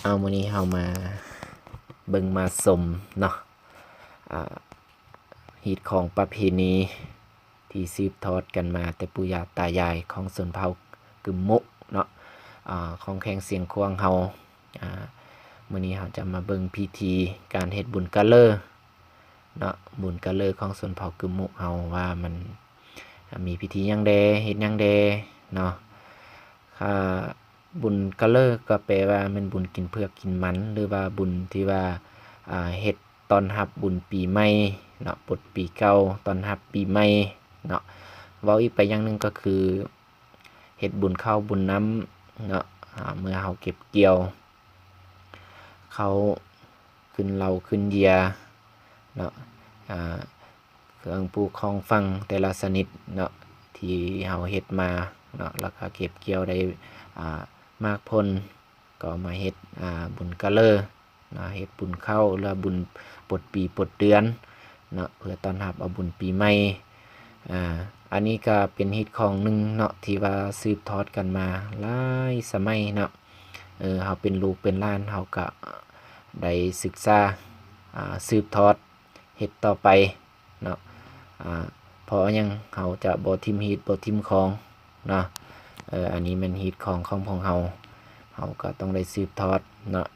ເອົາ ມື້ນີ້ເຮົາມາເບິ່ງມາຊົມເນາະ ອ່າ ຮີດຄອງປະເພນີທີ່ສືບທອດກັນມາແຕ່ປູ່ຍ່າຕາຍາຍຂອງຊົນເຜົ່າກຶມມຸເນາະ ອ່າ ຂອງແຂວງຊຽງຂວາງເຮົາ. ອ່າ ມື້ນີ້ເຮົາຈະມາເບິ່ງພິທີການເຮັດບຸນກະເລີ ເນາະ ບຸນກະເລີຂອງຊົນເຜົ່າກຶມມຸເຮົາວ່າມັນ ອ່າ ມີພິທີຫຍັງແດ່ ເຮັດຫຍັງແດ່ເນາະ. ອ່າ ບຸນກະເລີກໍແປວ່າແມ່ນບຸນກິນເຜືອກກິນມັນ ຫຼືວ່າບຸນທີ່ວ່າ ອ່າ ເຮັດຕ້ອນຮັບບຸນປີໃໝ່ເນາະ ປົດປີເກົ່າ ຕ້ອນຮັບປີໃໝ່ເນາະ. ເວົ້າອີກໄປຢ່າງໜຶ່ງກໍຄື ເຮັດບຸນເຂົ້າບຸນນ້ຳເນາະ ອ່າ ເມື່ອເຮົາເກັບກ່ຽວເຂົ້າ ຂຶ້ນເຫຼົ້າຂຶ້ນເຢຍເນາະ ອ່າ ເຄື່ອງປູກຂອງຝັງແຕ່ລະຊະນິດເນາະ ທີ່ເຮົາເຮັດມາເນາະ ແລ້ວກໍເກັບກ່ຽວໄດ້ ອ່າ ໝາກຜົນ ກໍມາເຮັດ ອ່າ ບຸນກະເລີເນາະ ເຮັດບຸນເຂົ້າ ຫຼືວ່າບຸນປົດປີປົດເດືອນເນາະ ເພື່ອຕ້ອນຮັບເອົາບຸນປີໃໝ່. ອ່າ ອັນນີ້ກໍເປັນຮີດຄອງໜຶ່ງເນາະ ທີ່ວ່າສືບທອດກັນມາຫຼາຍສະໄໝເນາະ. ເອີ ເຮົາເປັນລູກເປັນຫຼານ ເຮົາກໍໄດ້ສຶກສາ ອ່າ ສືບທອດເຮັດຕໍ່ໄປເນາະ. ອ່າ ເພາະຫຍັງເຮົາຈະບໍ່ຖິ້ມຮີດບໍ່ຖິ້ມຄອງເນາະ. ເອີ ອັນນີ້ແມ່ນຮີດຄອງຂອງພວກເຮົາ ເຮົາກໍຕ້ອງໄດ້ສືບທອດເນາະ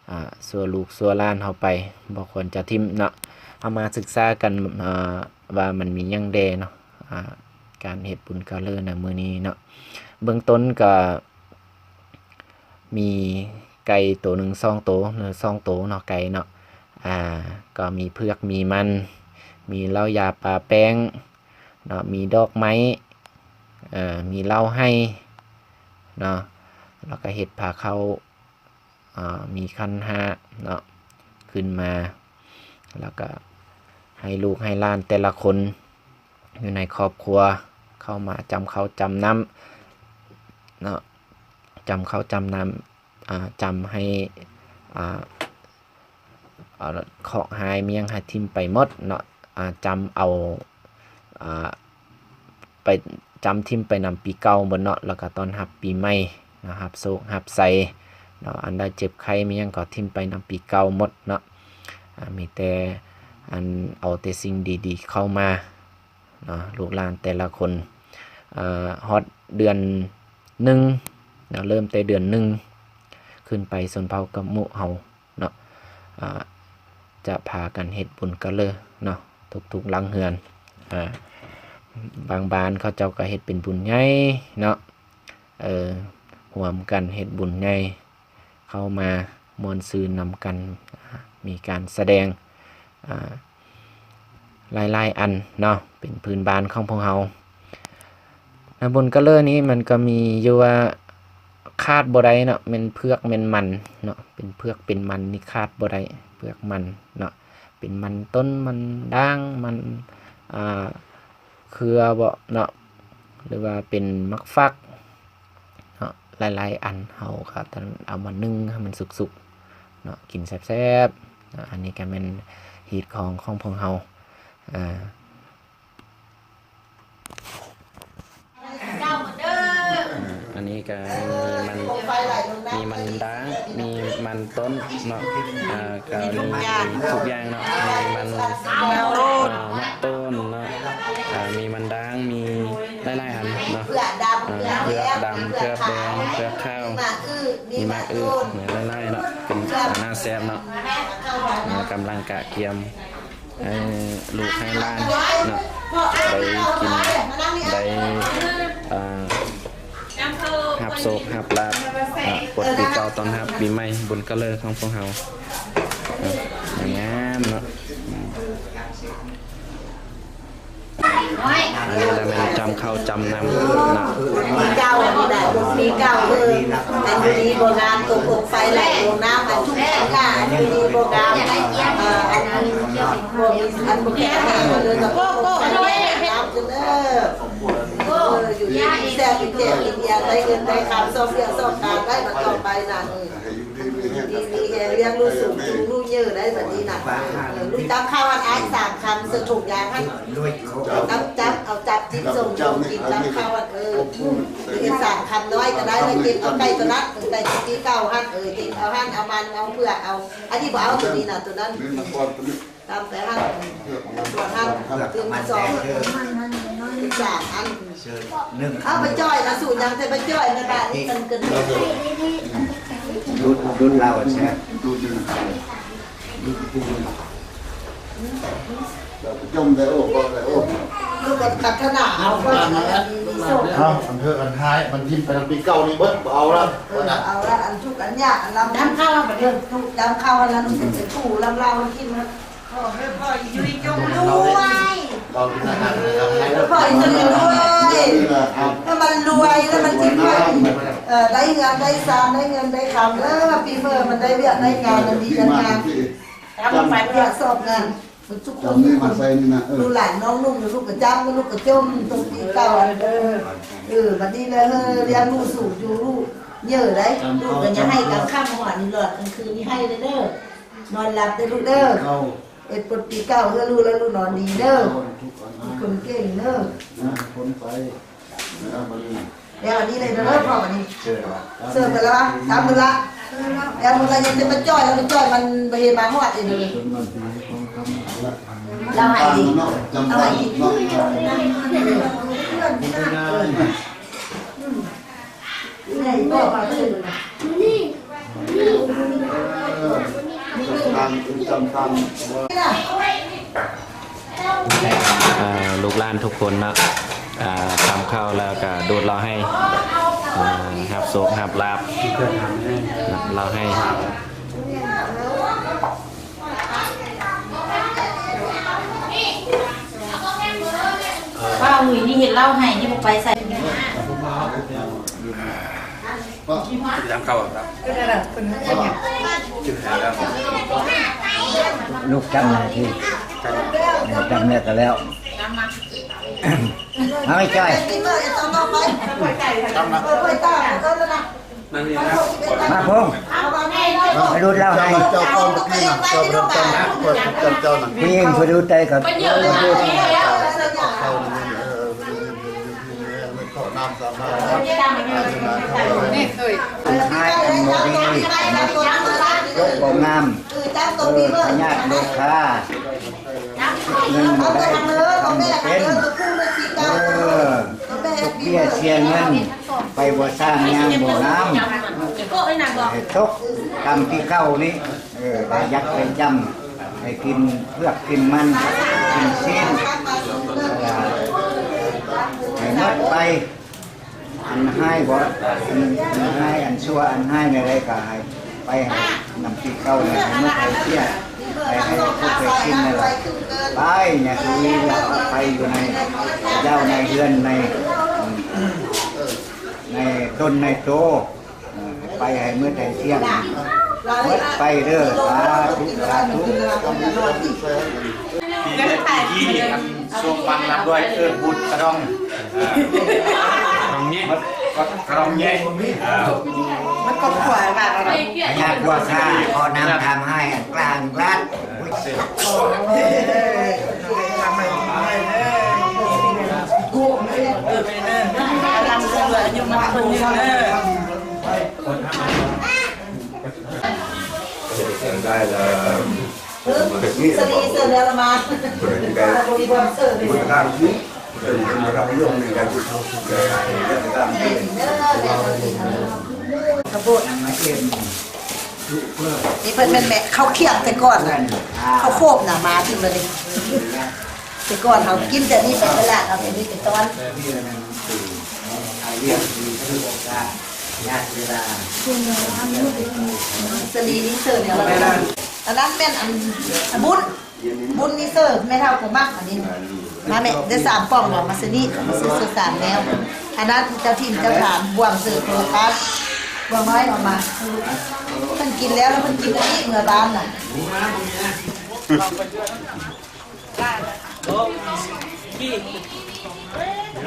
ອ່າ ຊົ່ວລູກຊົ່ວຫຼານເຮົາໄປ ບໍ່ຄວນຈະຖິ້ມເນາະ. ເຮົາມາສຶກສາກັນ ອ່າ ວ່າມັນມີຫຍັງແດ່ເນາະ ອ່າ ການເຮັດບຸນກະເລີໃນມື້ນີ້ເນາະ. ເບື້ອງຕົ້ນກໍ ມີໄກ່ໂຕໜຶ່ງ ສອງໂຕເນາະ ສອງໂຕເນາະ ໄກ່ເນາະ ອ່າ ກໍມີເຜືອກມີມັນ ມີເຫຼົ້າຢາປາແປ້ງເນາະ ມີດອກໄມ້ ເອີ ມີເຫຼົ້າໄຫ້ເນາະ ແລ້ວກໍເຮັດພາເຂົ້າ ອ່າ ມີຂັນຫ້າເນາະ ຂຶ້ນມາ ແລ້ວກໍໃຫ້ລູກໃຫ້ຫຼານແຕ່ລະຄົນຢູ່ໃນຄອບຄົວເຂົ້າມາຈຳເຂົ້າຈຳນ້ຳເນາະ ຈຳເຂົ້າຈຳນ້ຳ ອ່າ ຈຳໃຫ້ ອ່າ ເອົາເຄາະຮ້າຍມີຫຍັງໃຫ້ຖິ້ມໄປໝົດເນາະ ອ່າ ຈຳເອົາ ອ່າ ໄປ ຈຳຖິ້ມໄປນຳປີເກົ່າໝົດເນາະ ແລ້ວກໍຕ້ອນຮັບປີໃໝ່ເນາະ ຮັບໂຊກຮັບໄຊເນາະ ອັນໃດເຈັບໄຂ້ມີຫຍັງກໍຖິ້ມໄປນຳປີເກົ່າໝົດເນາະ ອ່າ ມີແຕ່ອັນເອົາແຕ່ສິ່ງດີໆເຂົ້າມາ ເນາະ ລູກຫຼານແຕ່ລະຄົນ ເອີ ຮອດເດືອນໜຶ່ງເນາະ ເລີ່ມແຕ່ເດືອນໜຶ່ງຂຶ້ນໄປ ຊົນເຜົ່າກະມຸເຮົາເນາະ ເອີ ຈະພາກັນເຮັດບຸນກະເລີເນາະ ທຸກໆຫຼັງເຮືອນ ເອີ ບາງບ້ານເຂົາເຈົ້າກໍເຮັດເປັນບຸນໃຫຍ່ເນາະ ເອີ ຮ່ວມກັນເຮັດບຸນໃຫຍ່ ເຂົ້າມາມ່ວນຊື່ນນຳກັນ ມີການສະແດງ ອ່າ ຫຼາຍໆອັນເນາະ ເປັນພື້ນບ້ານຂອງພວກເຮົາ. ແລະ ບຸນກະເລີນີ້ມັນກໍມີຢູ່ວ່າຂາດບໍ່ໄດ້ເນາະ ແມ່ນເຜືອກແມ່ນມັນເນາະ ເປັນເຜືອກເປັນມັນນີ້ຂາດບໍ່ໄດ້ ເຜືອກມັນເນາະ ເປັນມັນຕົ້ນ ມັນດ່າງ ມັນ ອ່າ ເຄືອເບາະເນາະ ຫຼືວ່າເປັນໝາກຝັກເນາະ ຫຼາຍໆອັນ ເຮົາກໍຕ້ອງເອົາມາໜຶ້ງໃຫ້ມັນສຸກໆເນາະ ກິນແຊບໆເນາະ. ອັນນີ້ກໍແມ່ນຮີດຄອງຂອງພວກເຮົາ ອ່າ ອັນນີ້ກໍມີມັນ ມີມັນດ່າງ ມີມັນຕົ້ນເນາະ ອ່າ ກໍມີທຸກຢ່າງເນາະ ມີມັນ ອ່າ ມັນຕົ້ນເນາະ ອ່າ ມີມັນດ່າງ ມີຫຼາຍໆອັນເນາະ ອ່າ ເຜືອກດຳ ເຜືອກແດງ ເຜືອກຂາວ ມີໝາກອຶ ຫຼາຍໆເນາະ ເປັນຕາໜ້າແຊບເນາະ ອ່າ ກຳລັງກະກຽມ ໃຫ້ລູກໃຫ້ຫຼານເນາະ ໄດ້ກິນ ໄດ້ ອ່າ ຮັບໂຊກຮັບລາບ ອ່າ ປົດປີເກົ່າຕ້ອນຮັບປີໃໝ່ ບຸນກະເລີຂອງພວກເຮົາເນາະ ງາມເນາະ. ອັນນີ້ລະແມ່ນຈຳເຂົ້າຈຳນ້ຳເນາະ ປີເກົ່ານີ້ນະ ປີເກົ່າ ເອີ ອັນນີ້ບໍ່ງາມ ຕົກອົກໄຟໄຫຼລົງນ້ຳ ອັນທຸກຢ່າງ ອັນນີ້ບໍ່ງາມ ເອີ ອັນນີ້ບໍ່ມີ ອັນບໍ່ແຂງແຮງເລີຍ ກໍຕົກອົກໄຟໄຫຼລົງນ້ຳ ເດີ ເອີ ຢູ່ດີມີແຊງ ມີແຈກ ມີເບຍ ໄດ້ເງິນໄດ້ຄຳ ຊອກວຽກຊອກການໄດ້ ບັດຕໍ່ໄປນະ ເອີ. ມີແຮງລ້ຽງລູກສູງຈູງລູກເຍີໄດ້ບັດນີ້ນະ. ເອີ ລູກຈັບເຂົ້າຫັ້ນອ້າຍສາມຄຳ ໃສ່ຖົງຢາງຫັ້ນ. ຈັບ ຈັບ ເອົາຈັບຈິບສົ່ງລູກກິນຈັບເຂົ້າຫັ້ນ. ເອີ ເຮັດສາມຄຳນ້ອຍກໍໄດ້ ແລ້ວກິນເອົາໄກ່ຕົວນັ້ນ ເອີ ໄກ່ຕົວທີ່ເກົ່າຫັ້ນ. ເອີ ກິນເອົາຫັ້ນ ເອົາມັນ ເອົາເຜືອກ ເອົາ ອັນນີ້ບໍ່ເອົາຕົວນີ້ນະ ຕົວນັ້ນ. ຕຳໄປຫັ້ນ ເຜືອກຫັ້ນ ຕື່ມສອງ ສາມອັນ. ເອົາໄປຈ່ອຍນະ ສູນຫຍັງແຕ່ໄປຈ່ອຍໃນບ້ານນີ້ ມັນກະດຸນ ດຸນລາວແຊບ. ຈົມໄດ້ໂອ້ ບໍ່ໄດ້ໂອ້ ຄືກັນ ພັດທະນາເອົາ ເອົາອັນເທີອັນຮ້າຍ ມັນຖິ້ມໄປທັງປີເກົ່ານີ້ເບິດ ບໍ່ເອົາລະ. ເອີ ເອົາລະ ອັນທຸກອັນຍາກ ອັນລຳ ດຳເຂົ້າ ບັດນີ້ທຸກດຳເຂົ້າ ອັນນັ້ນ ເປັນຜູ້ລຳລາວກິນ. ຂໍໃຫ້ພໍ່ອີ່ຍຸ້ຍຈົ່ງລວຍ ຂໍໃຫ້ເຈົ້າລວຍ ໃຫ້ມັນລວຍ ແລ້ວມັນຊິໄດ້ ເອີ ໄດ້ເຮືອນໄດ້ຊານ ໄດ້ເງິນໄດ້ຄຳເດີ ປີເຟີ້ມັນໄດ້ວຽກໄດ້ງານ ອັນດີອັນງາມ ວຽກຊອກງານ ທຸກຄົນ ລູກຫຼານນ້ອງນຸ່ງ ລູກກະຈ້ຳ ລູກກະຈົ່ມ ຕົກປີເກົ່າ ເອີ ເອີ ບັດນີ້ແຫຼະ ເຮີ ລ້ຽງລູກສູງຢູ່ລູກເຍີໄດ໋ ລູກກະຢ່າໄຫ້ກາງຄ່ຳ ຮອດນີ້ຫຼອດກາງຄືນນີ້ໄຫ້ເດີ ນອນຫຼັບເດີລູກເດີ. ເຮັດປົດປີເກົ່າເພື່ອລູກ ແລ້ວລູກນອນດີເດີ ຄົນເກັ່ງເດີ. ແລ້ວອັນນີ້ເລີຍເດີພໍ່ ອັນນີ້ເສີບໄປແລ້ວ ຕຳເບີລະ ແລ້ວມັນກໍຍັງຈະມາຈ່ອຍ ແລ້ວມາຈ່ອຍ ມັນບໍ່ເຫັນມາຮອດອີກເລີຍ. ລາວໃຫ້ດີ ລາວໃຫ້ດີ. ອ່າ ລູກຫຼານທຸກຄົນເນາະ ອ່າ ຄຳເຂົ້າແລ້ວກະດູດເຫຼົ້າໃຫ້ ອ່າ ຮັບໂຊກຮັບລາບ ເຫຼົ້າໃຫ້. ປ້າອຸ້ຍນີ້ເຮັດເຫຼົ້າໃຫ້ນີ້ບໍ່ໄປໃສ. ຈຳເຂົ້າ ລູກຈຳໜ້າທີ່ ຈຳແລ້ວກໍແລ້ວ. ເອົາໄອ້ຈ້ອຍ ມາພົງ ມາດູດເຫຼົ້າໃຫ້ ເຈົ້າກ່ອນ ເຈົ້າກ່ອນ ເຈົ້ານັ້ນ ຜູ້ຍິງຜູ້ດູດໄດ້ກໍ ອັນຮ້າຍອັນບໍ່ດີ ຈົບບໍ່ງາມ ເອີ ພະຍາດໂລຄາ ເງິນບໍ່ໄດ້ ຄຳບໍ່ເປັນ ເອີ ຕົກເບ້ຍເສຍເງິນ ໄປບໍ່ສ້າງງາມບໍ່ງາມ ໃຫ້ຕົກຕາມທີ່ເກົ່ານີ້ ເອີ ໄປຍັກໄປຈຳ ໃຫ້ກິນເຜືອກກິນມັນ ກິນຊີ້ນ ເອີ ໃຫ້ໝົດໄປ. ອັນຮ້າຍບໍ່ ອັນ ອັນຮ້າຍ ອັນຊົ່ວ ອັນຮ້າຍແນວໃດກໍໃຫ້ໄປນຳທີ່ເກົ່າ ໃຫ້ໝົດໃຫ້ເສຍ ໃຫ້ ໃຫ້ຄົບໃຫ້ສິ້ນນັ້ນແຫຼະ ໄປ ຢ່າຄືວ່າໄປຢູ່ໃນເຈົ້າໃນເຮືອນ ໃນ ໃນຕົນໃນໂຕ ເອີ ໄປໃຫ້ໝົດໃຫ້ສ່ຽງ ໝົດໄປເດີ ສາທຸ ສາທຸ. ທີ່ ທີ່ ທີ່ ອັນ ຊ່ວງຟັງລຳດ້ວຍ ເອີ້ນບຸດກະດອງ ເອີ ກະດອງແຍະ ກະດອງແຍະ ເອີ ມັນກໍຂົວວ່າ ພະຍາດພວກຂ້າ ຂໍນຳທຳໃຫ້ອັນກາງລັດ ລຳເຮືອຢູ່ມັນຄົນເດີ. ໄດ້ລະ ເອີ ສະລີເຊີນແລ້ວລະມາ ບໍ່ມີບ່ອນເຊີນເລີຍ. ນີ້ເພິ່ນແມ່ນແມ່ເຂົ້າຄຽງແຕ່ກ່ອນນະ ເຂົ້າໂຄບນະ ມາຖືກແລ້ວນີ້ ແຕ່ກ່ອນເຮົາກິນແຕ່ນີ້ໄປຕະຫຼາດ ເອົາແຕ່ນີ້ໄປຕ້ອນ. ສະລີນີ້ເຊີນແລ້ວລະ ອັນນັ້ນແມ່ນອັນບຸນ ບຸນນີ້ເຊີ ແມ່ເຖົ້າກໍມັກອັນນີ້. ມາແມ່ ໄດ້ສາມປ່ອງບໍ່ ມາຊື້ນີ້ ມາຊື້ສາມແນວ. ອັນນັ້ນເຈົ້າຖິ່ນເຈົ້າຖາມ ບວງເຊີໂຕກັດ ບວງນ້ອຍເອົາມາ. ເພິ່ນກິນແລ້ວ ແລ້ວເພິ່ນກິນອັນນີ້ເມືອບ້ານນະ. ເ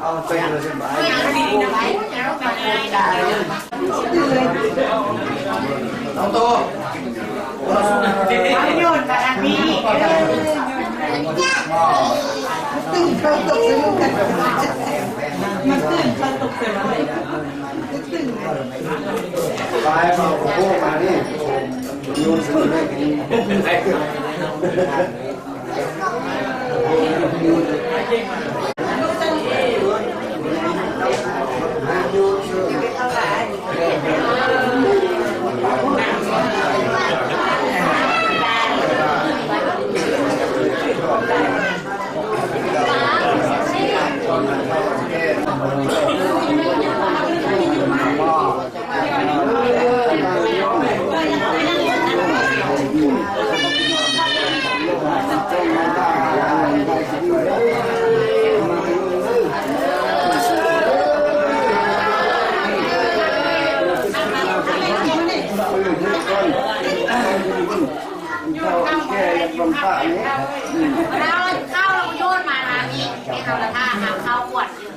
ເອົາໄປເລີຍສະບາຍ. ນ້ອງໂຕ ໂຍນມາທາງນີ້ ມັນຕື່ນເຂົ້າຕົກໃສ່ມັນ ມັນຕື່ນເຂົ້າຕົກໃສ່ມັນ. ໄປ ເອົາໂຄມານີ້ ໂຍນໃສ່ເລີຍ. ເຂົ້າແກ່ລຳພານີ້ ເຮົາເຂົ້າແລ້ວກໍໂຍນມາທາງນີ້ ໃຫ້ເຮົາລະຖ້າຫາເຂົ້າກວດຢູ່.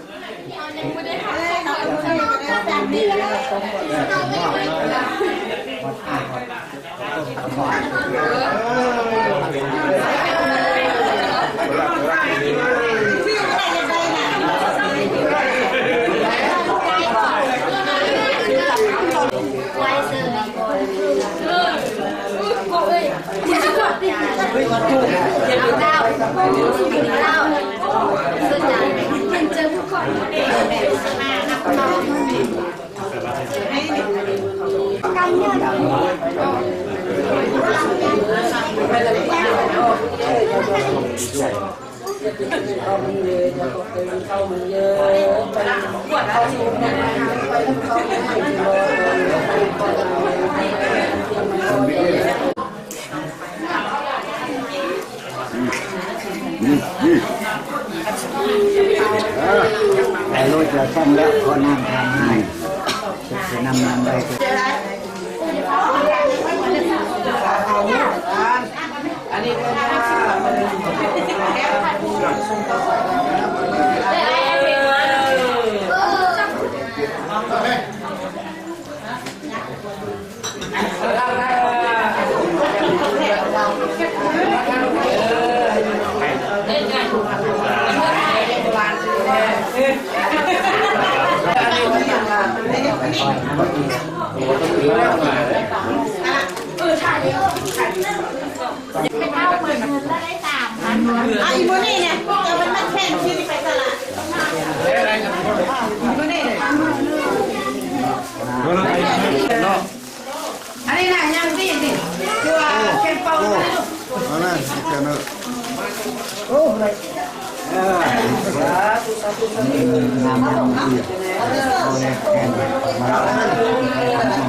ໄດ້ໂລດລະຊ້ຳແລ້ວ ຂໍນ້ຳທານໃຫ້ ເກັບໃສ່ນ້ຳ ນ້ຳໄວ້. ອັນນີ້ກໍ ເອີ ຖ່າຍເດ້ ຖ່າຍເດ້. ເອົາອີກມື້ນີ້ນະ ເອົາມັນແຂ່ງທີ່ໄປຕະຫຼາດ ອີກມື້ນີ້ນະ ເນາະ ອັນນີ້ນະ ຍັງດີນີ້ ຄືວ່າແຂ່ງເປົ່າ ໂອ້ ອັນນັ້ນ ໂອ້ ສາທຸ ສາທຸ ສາທຸ.